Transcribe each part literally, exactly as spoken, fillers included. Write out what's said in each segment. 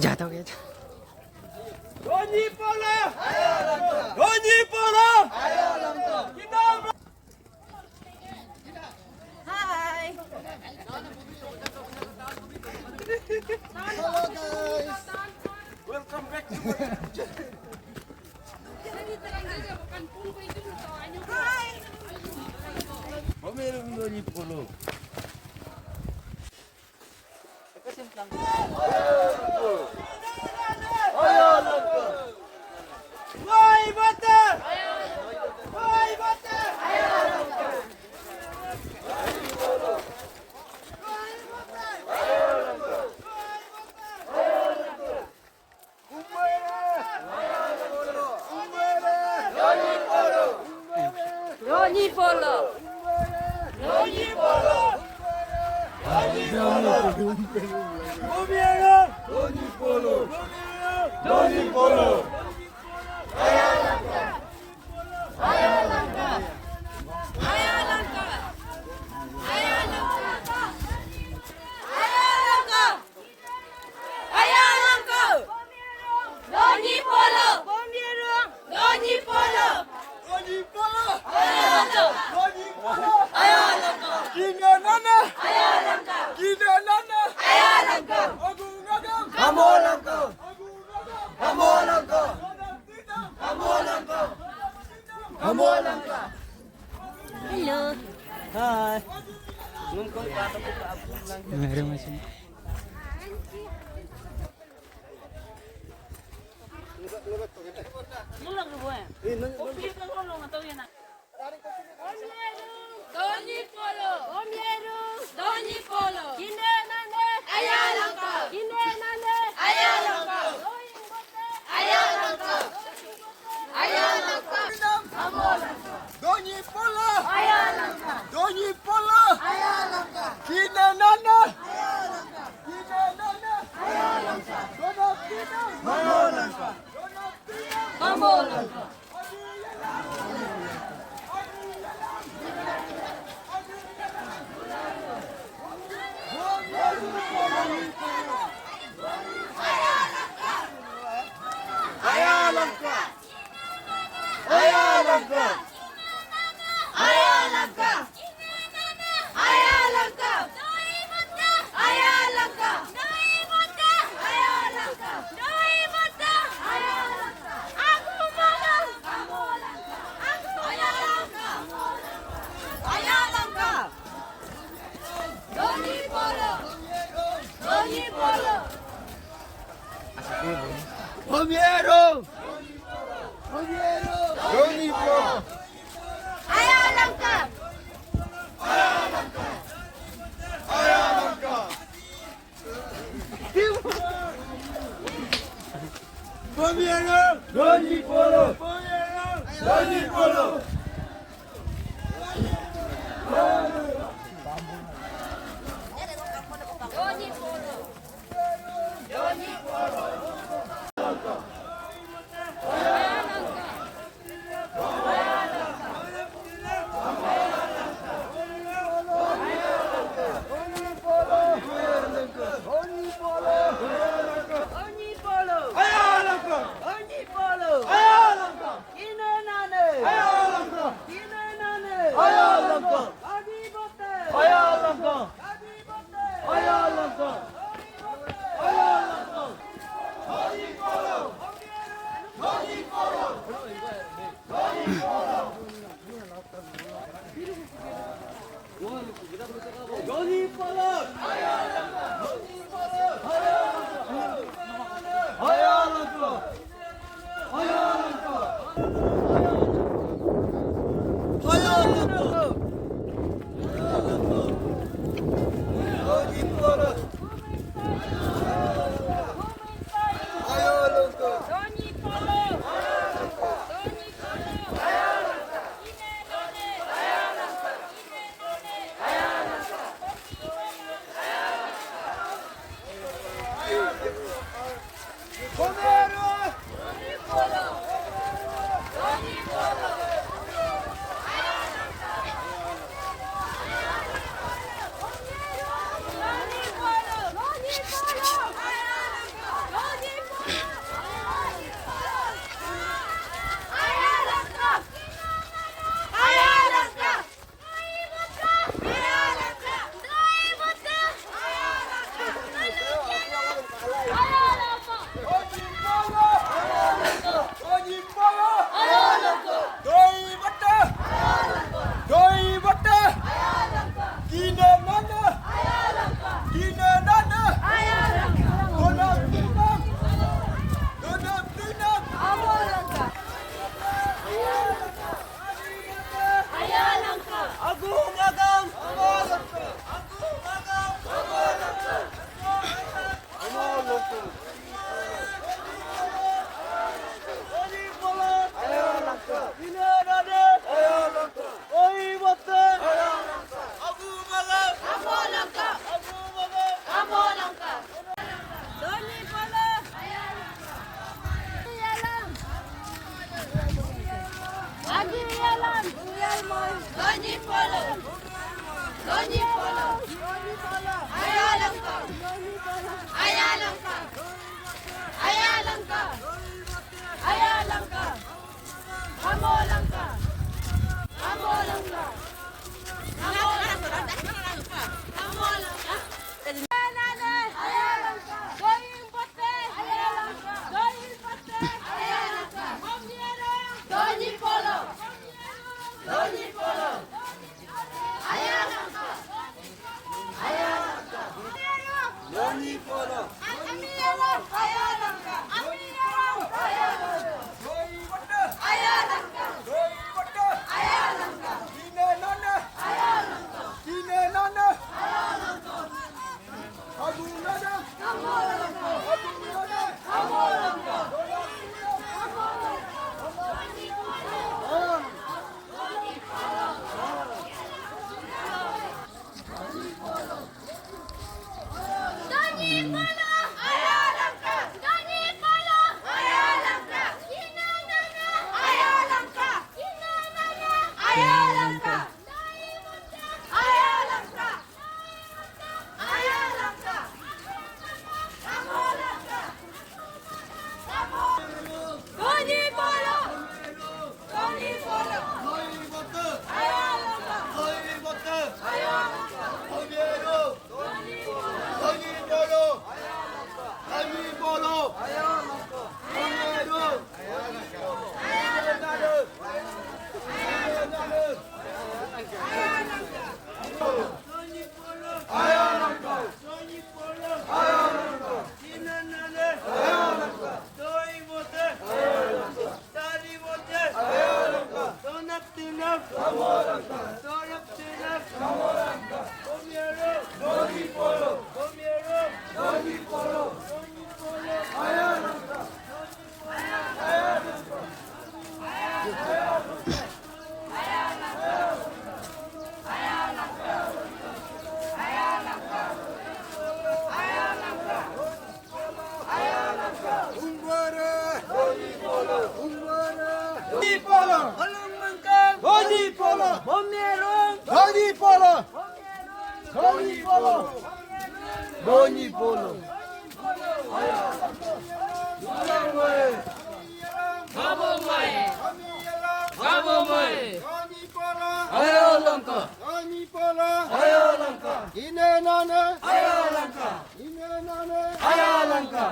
Jatuh gitu. Donyi Polo! Donyi Polo! Hai. Hello guys. Welcome back to my channel. Hai. Donyi Polo. Donyi Polo. Donyi Polo. Donyi Polo. Donyi Polo. Ayalangka. Ayalangka. Ayalangka. Ayalangka. Ayalangka. Donyi Polo. Donyi Polo. Donyi Polo. Ayalangka. Donyi Polo. Ayalangka. Kine nane. Ayalangka. Kine nane. Ayalangka. Agung Agung. Amolangka. Agung Agung. Amolangka. Amolangka. Amolangka. Hello. Hai. Meru masih. Donyi Polo. Donyi Polo. Kine nane. Ayalangka. Kine nane. Ayalangka. Ayalangka. Ayalangka. Donyi Polo. Ayalangka. Donyi Polo. Ayalangka. Kine nane. Ayalangka. Kine nane. Ayalangka. Donyi Polo. Ayalangka. Donyi Polo. Ayalangka. Ayalangka! Ayalangka! Ayalangka! Ayalangka! Ayalangka! Ayalangka! Ayalangka! Aku mau. Ayalangka! Ayalangka! Donyi Polo! Donyi Polo! Omiero! Omiero! Donyi Polo! Ayalangka! Omiero! Donyi Polo! Donyi Polo! Donyi Polo! Donyi Polo! Ayalangka! Donyi Polo! Ayalangka! Kine nane! Ayalangka! Kine nane! Ayalangka! Adi botte! Ayalangka! Adi botte! Ayalangka! Adi botte! Ayalangka! Donyi Polo! Donyi Polo! Donyi Polo. Aya langka. Aya langka. Aya langka. Aya langka. Amo langka. Amo langka. Amo langka. Amo langka. Aya langka. Donyi Polo. Aya langka. Donyi Polo. Aya langka. Donyi Polo. Donyi Polo. Donyi Polo. Donyi Polo. Donyi Polo. Donyi Polo. Donyi Polo. Donyi Polo. Aya langka. Aya langka. Ine nane. Aya langka. Ine nane. Aya langka.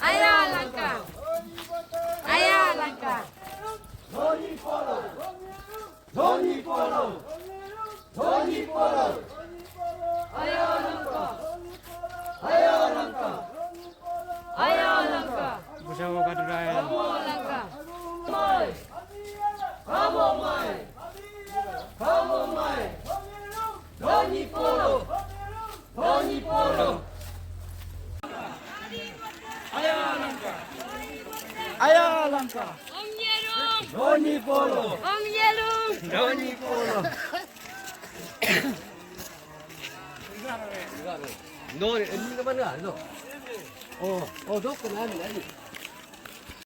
Aya langka. Aya langka. Donyi Polo. Donyi Polo. Donyi Polo. Aya langka. Aya langka. Aya langka. Busa ko kadura. Amo langka. Mai. Amo mai. Amo mai. Donyi Polo. Donyi Polo. Aya langka. Aya langka. Om Yerung. Donyi Polo. Om Yerung. Donyi Polo. No, ini ke mana? No. Oh, oh, dok ke mana ini?